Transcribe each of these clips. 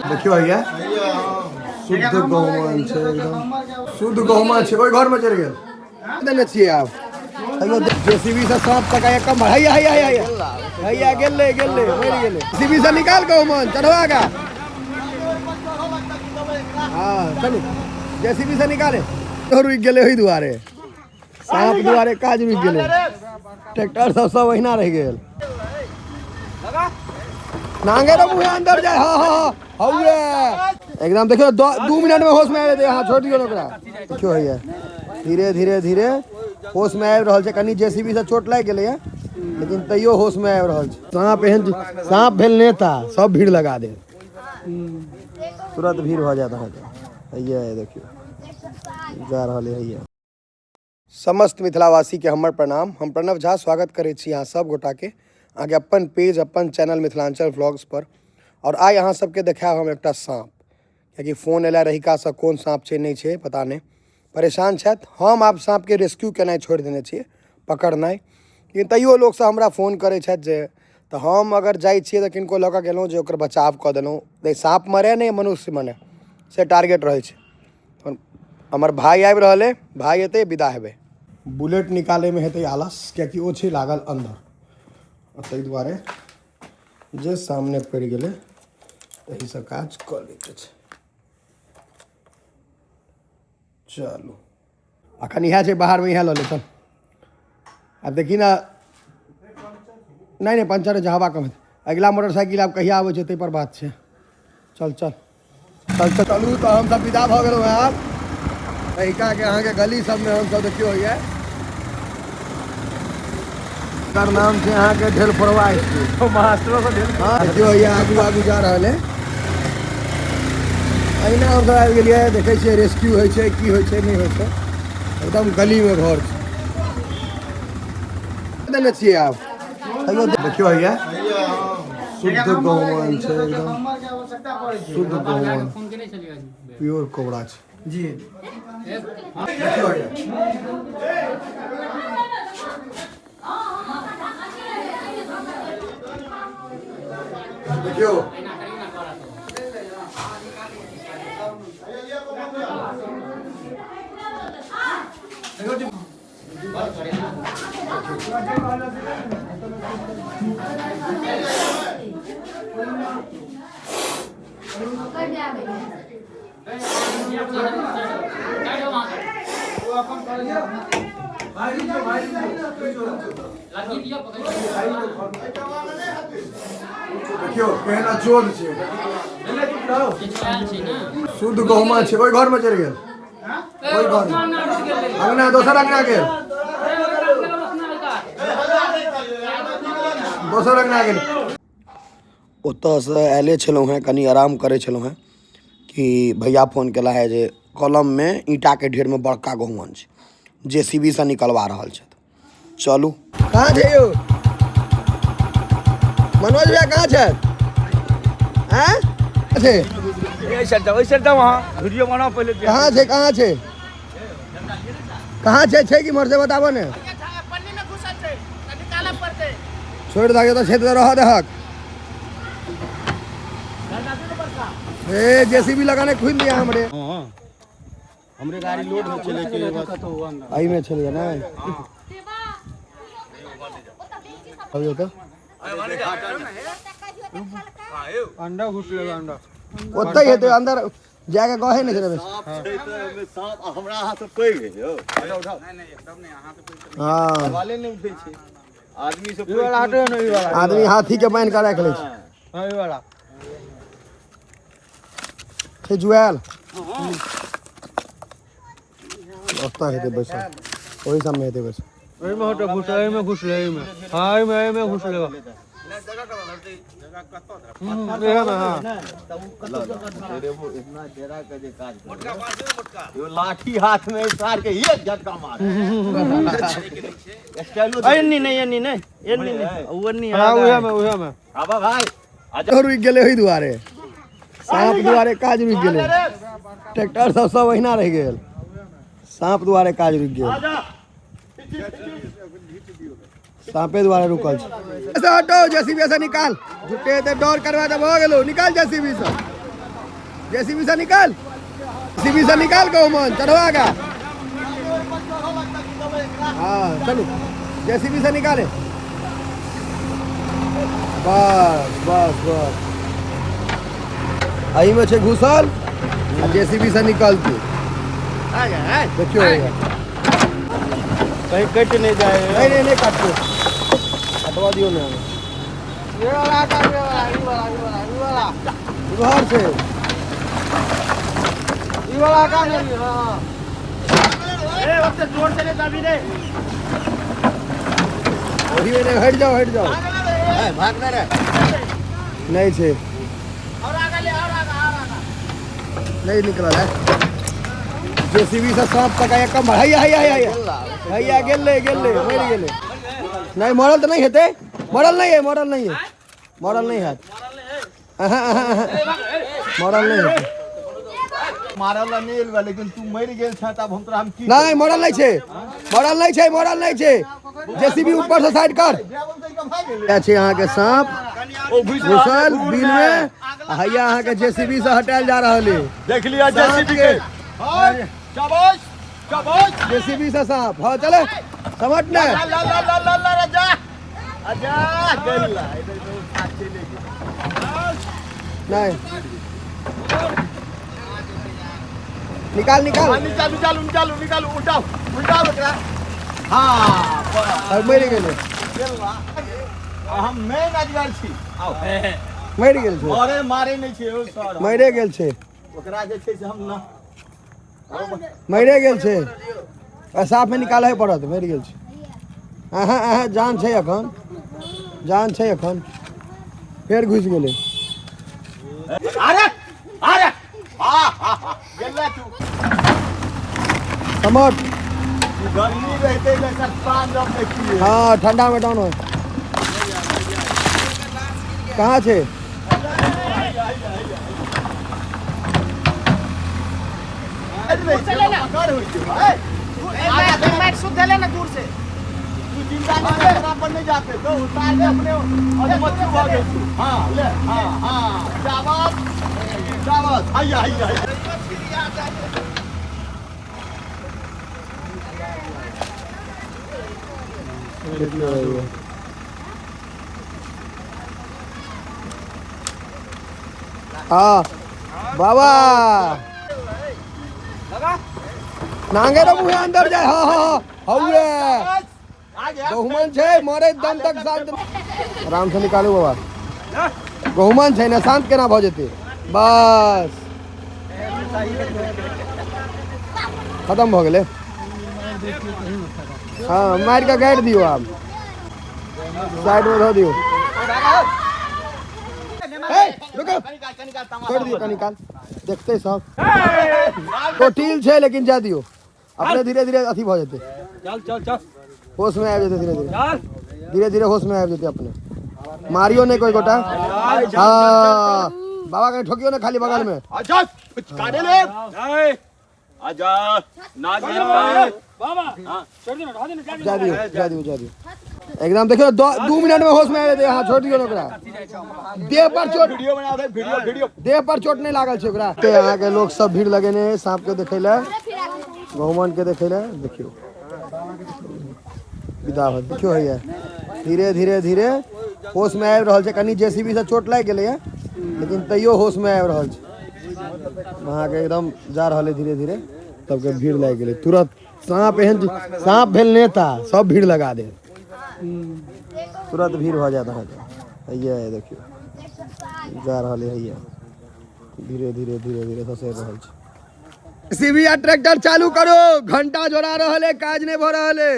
देखियो हैया शुद्ध गहुमन छै, एकदम शुद्ध गहुमन छै। ओहि घरमे चलि गेल देने छियै। आब हैयो जेसीबी से साँप तक कम। हैया हैया हैया हैया गेलै गेलै, मरि गेलै। जेसीबी से निकाल गहुमन चढ़वा गा। हाँ चलू, जेसीबी से निकाले। रुकि गेलै ओहि दुआरे, साँप दुआरे काज रुकि गेलै। ट्रैक्टर सब सब ओहिना रहि गेल। नांगे रे मुँहे अंदर जाए। हाँ हाँ हाँ हौए एकदम देखियो, 2 मिनट में होश में आबि जेतै। अहाँ छोड़ि दियौ ने ओकरा। देखियो हैया धीरे धीरे धीरे होश में आबि रहल छै। कनि जेसीबी से चोट लागि गेलैया, लेकिन तैयो होश में आबि रहल छै। साँप एहन साँप भेल नेता, सब भीड़ लगा देत, तुरंत भीड़ भऽ जायत अहाँके। हैया देखियो जा रहल है हैया। समस्त मिथिलावासीके हमर प्रणाम। हम प्रणव झा स्वागत करै छी अहाँ सब गोटाके अहाँके अपन पेज अपन चैनल मिथिलांचल व्लॉग्स पर। और आइ अहाँ सबके देखायब हम एकटा साँप, कियाकि फोन एला रहिकासँ, कोन साँप छै नहि छै पता नहि, परेशान छथि। हम आब साँपके रेस्क्यू केनाइ छोड़ि देने छियै, पकड़नाइ, लेकिन तैयो लोकसब हमरा फोन करै छथि जे तऽ हम अगर जाइ छियै तऽ किनको लऽ कऽ गेलहुँ जे ओकर बचाव कऽ देलहुँ, नहि साँप मरय नहि मनुष्य मरय, से टारगेट रहै छै। हमर भाय आबि रहल अइ, भाय एतै विदा हेबै। बुलेट निकालैमे हेतै आलस, कियाकि ओ छै लागल अन्दर, ताहि दुआरे जे सामने पड़ि गेलै ताहिसँ काज कऽ लैके छै। चलू अखन इएह छै बाहरमे, इएह लऽ ले चल। आब देखी ने, नहि नहि पंचर छै, हवा कम हेतै। अगिला मोटरसाइकिल आब कहिया आबै छै ताहिपर बात छै। चल चल चल चल चलू। तऽ हमसब विदा भऽ गेलहुँ हेँ आब रहिकाके अहाँके गली सबमे। हमसब देखियौ होइए, एकर नाम छै अहाँके ढेलफोड़वा स्कूल। मास्टरो से ढेल। हाँ देखियौ होइए आगू आगू जा रहल है। अहिना हमसब आबि गेलियै, देखै छियै रेस्क्यू होइ छै की होइ छै नहि होइ छै। एकदम गलीमे घर छै। देने छियै आब। हैयो देखियौ हैया शुद्ध गहुमन छै, एकदम शुद्ध गहुमन, प्योर कोबरा छै जी। देखियौ हैया देखियौ देखियौ केहन अचोद छै, शुद्ध गहुमा छै। ओहि घरमे चलि गेल, ओहि घर अंगना, दोसर अंगना गेल, दोसर अंगना गेल। ओतऽसँ आयले छलहुँ हेँ, कनि आराम करै छलहुँ हेँ कि भैया फोन केला है जे कलममे ईंटाके ढेरमे बड़का गहुमन छै, जे सी बी सँ निकलवा रहल छथि। चलू। कहाँ छै यौ मनोज भैया, कहाँ छथि? आँय छै ओहि साइड जाओ, ओहि साइड जाओ, वहाँ वीडियो बनाओ पहले। कहाँ छै, कहाँ छै, कहाँ छै? छै कि मर से बताबऽ ने। छोड़ि दहक तऽ छै तऽ रहऽ दहक। ए जेसीबी लगाने खुलि दिया हमरे। हमरे गाड़ी लोड हो छलै कि बस एहिमे छलियै ने अभी तऽ अंडा घुस लेगा अंडा। ओतहि हेतै, अंदर जाके गहे नहि छै। साँप छै तऽ ओहिमे साँप हमरा अहाँ से पैघ है यौ। हँ सवाले नहि उठै छै, आदमी से ई वाला हटो ने, ई वाला। आदमी हाथी के बान्हि कऽ राखि लै छै। हाँ ई वाला छै जुआयल, ओतऽ हेतै बैसल, ओहि सबमे हेतै बैसल। एहिमे हटो, घुस एहिमे, घुस ले एहिमे। हाँ एहिमे, एहिमे घुस लेगा। एहे में। हाँ इतना डेरा के जे काज यो लाठी हाथ में सार के एक झटका मार स्टाइलो। एन्नी नहीं, एन्नी नहीं, एन्नी नहीं, वो नहीं। हाँ उहे में, उहे में। आबा भाई आजा। रुकि गेलै ओहि दुआरे, साँप दुआरे काज रुकि गेलै। ट्रैक्टर सब सब ओहिना रहि गेल, साँप दुआरे काज रुकि गेल। साँपे दुआरे रुकल छै। ऐसे हटो, जेसीबी से निकाल। झूठे हेतै डर करवा तऽ भऽ गेलौ। निकाल जेसीबी से, जेसीबी से निकाल, जेसीबी से निकाल गहुमन चढ़वा गा। हाँ चलू, जेसीबी से निकाले। बस बस बस, एहिमे छै घुसल आ जेसीबी से निकलतै। देखियौ हैया। कहीं कट नहीं जाए। नहीं नहीं नहीं, काटतो, कटवा दियौ ने। ये वाला का, ये वाला, ये वाला, ये वाला, ये वाला। उधर से ये वाला का नहीं। हाँ, ए वक्त जोर से ले चाबी दे। ओही में नहीं, हट जाओ हट जाओ। भागना रे। नहीं छे। और आगा ले, और आगा, और आगा। नहीं निकलल है जेसीबी से सांप तक आया कम। हैया हैया हैया हैया, गेलै गेलै, मरि गेलै। नहीं, मरल तऽ नहीं हेतै। मरल नहीं है, मरल नहीं है, मरल नहीं है। अहाँ, अहाँ, अहाँ। मरल नहीं हेतै। मारल नहीं एलबा, लेकिन तू मरि गेल छ तब हम तोरा हम की? नहीं, मरल नहीं छे, मरल नहीं छे, मरल नहीं छे। जेसीबी ऊपर से साइड कर। इएह छै अहाँके साँप ओ घुसि घुसल बिल में। हैया अहाँके जेसीबी से हटायल जा रहल है। देख लिया जेसीबी के। शाबाश शाबाश। जेसीबी से सांप। हाँ चले, समझ ने। ला ला ला ला ला ला, राजा आजा गेल इधर तो साथी लेके। नहीं, निकाल निकाल। हाँ, निकालू निकालू निकालू निकालू, उल्टाओ उल्टाओ एकरा। हाँ। अब मरि गेलै। हम मेन अजगर छी, आओ। मरि गेल छै। मारे मारे नहि छै ओ सर। मरिए गेल छै। ओकरा जे छै से हम ना मरिए गेल छै। आ साफ में निकालहे पड़त। मरि गेल छै। अहाँ अहाँ, जान छै एखन, जान छै एखन। फेर घुसि गेलै। अरे अरे, हा हा हा, गेला तू। समट। गर्मी रहते ने सर, पान देखिए। हाँ, ठंडा में डाउन हो। कहाँ छै? पकड़ होइ छै भाई। मैट सुध ले ना दूर से। तू जिंदा नहीं है, बराबर नहीं जाते तो उतार दे अपने और मच्छर भऽ गेल छौ। हाँ ले, हाँ हाँ, शाबाश शाबाश, हैया हैया हैया। हाँ बाबा, नांगे मुँह अंदर जाए। हाँ हाँ हाँ, हौए। आ गया। गहुमन छै, मरे दम तक शांत। आराम से निकालू बाबा। गहुमन छै ने, शांत केना भऽ जेतै? बस, खत्म भऽ गेलै। हाँ, मारि कऽ गाड़ि दियौ। आब साइड में धऽ दियौ। हे, रुको, छोड़ दियौ। कनी काल देखते सब कोटिल छै, लेकिन जा दियौ, अपने धीरे धीरे अथी भऽ जेतै। चल चल चल। होश में आबि जेतै धीरे धीरे। चल। धीरे धीरे होश में आबि जेतै अपने। मारियो नहीं कोई गोटा। हाँ बाबा, कहीं ठोकियो ना, खाली बगल में। आजा, काटे ले। जय आजा नाग। बाबा, छोड़ देना, ढा देना। जा दियो, जा दियो, जा दियो। एकदम देखियो, 2 मिनट में होश में आबि जेतै। हाँ, छोड़ दियो ने ओकरा। देह पर चोट वीडियो बना दे, वीडियो वीडियो। देह पर चोट नहीं लागल छै ओकरा। ते अहाँके लोक सब भीड़ लगेने है सांप के देखै लए, गहुमन के देखै लए। देखियो, विदा भऽ। देखियो हैया, धीरे धीरे धीरे होश में आबि रहल छै। कनि जेसीबी से चोट लागि गेलैया, लेकिन तैयो होश में आबि रहल छै अहाँके। एकदम जा रहल है धीरे धीरे। सबके भीड़ लागि गेलै तुरंत। साँप एहन साँप भेल नेता, सब भीड़ लगा दे, तुरंत भीड़ भऽ जायत अहाँके। हैया देखियो, जा रहल है। हैया धीरे धीरे धीरे धीरे ससरि रहल छै। सीवी आ ट्रैक्टर चालू करो। घंटा जोड़ा रहल है, काज नहीं भऽ रहल है।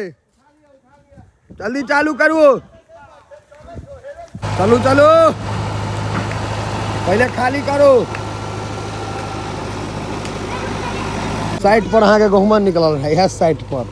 जल्दी चालू करू। चलू चलू, पहले खाली करू। साइड पर अहाँके गहुमन निकलल है। इएह साइड पर।